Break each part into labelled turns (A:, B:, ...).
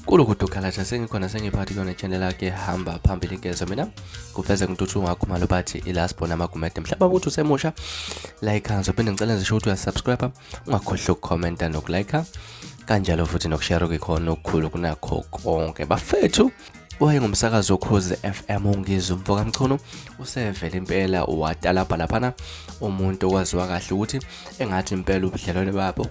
A: Kulukudu Kalaja sengikhona sengiphakathi kuyona channel yakhe hamba phambili ngezo mina kuveze ngintuthu ngakhumalo bathi ilasbon amagumede mhlawumbe ukuthi usemusha like ngizophinde ngicela ngisho ukuthi uyasubscribe ungakhohlwa ukukhomenta nokulike kanjalo futhi nokushare kukhona okukhulu kunakho konke bafethu wayengumsakazi wokhozi FM uNgizwe Mfokamchunu usevele impela watalabha laphana umuntu okwaziwa kahle ukuthi engathi impela ubudlelwane babo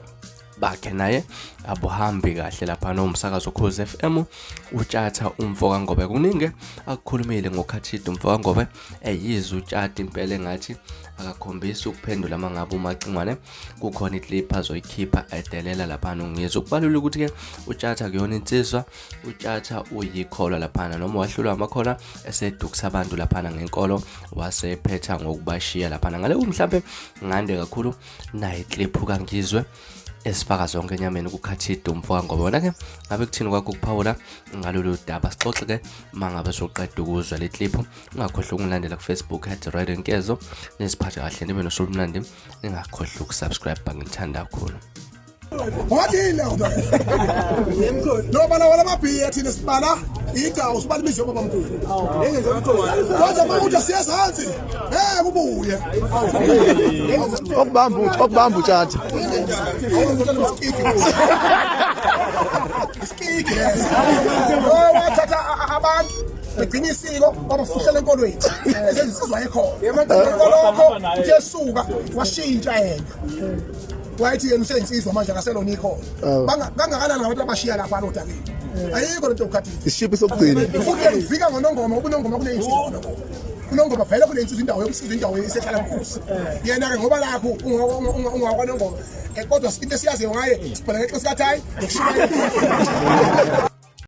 A: bakhe naye abuhambi kahle laphana umsakazo Ukhozi FM utshatha umfo kaNgobe kuningi akukhulumile ngokhathide umfo kaNgobe eyizwe utshata impela engathi akakhombisi ukuphendula mangabe umacingwane kukhona iclip azoyikhipha edelela laphana ungizwe kubalula ukuthi ke utshatha kuyona insizwa utshatha uyikholwa laphana noma wahlulwa amakholwa esedukisa abantu laphana ngenkolo wasephetha ngokubashiya laphana ngale mhlambe ngande kakhulu nayi clip kaNgizwe esifaka zonke enyameni kukhathide umfoka ngoba wena ke ngabe kuthini kwakho ukuphawula ngalolu daba sixoxe ke uma ngabe soqeda ukuzwa le clip ungakhohlwa ukungilandela ku-Facebook at Rider Nkezo niziphathe kahle nibe nosuku olumnandi ningakhohlwa ukusubscribe ngithanda kakhulu
B: Wathini leyo nto? No bala wala mabhiya thina sibala igcawu sibala imizi yobaba mkhulu. Kodwa uma uthi siyezansi, eh kubuye.
C: Okubamba okubamba utshatha.
B: Isikiki lesi. Oh wathatha abantu begcina isiko babafihlela enkolweni. Ezenziwa ekhona. Lokho uthe suka washintsha yena. Wayethi yena useyinsizwa manje akaselona ikhono.
C: Oh.
B: Kangakanani ngabantu abashiya lapha lodakeni. Ayikho lento yokukhathini.
C: Isishiphi sokugcina.
B: Futhi yena uvika ngonongoma ubunongoma kuneyinsizwa nonongoma. Unongoma vele kuneyinsizwa indawo yokusiza indawo isehlala mkhosi. Yena ke ngoba lakho ungakwanongoma. Eh, kodwa into esiyaziyo ngaye sibheka ngeqisi kathayi nokushumayela.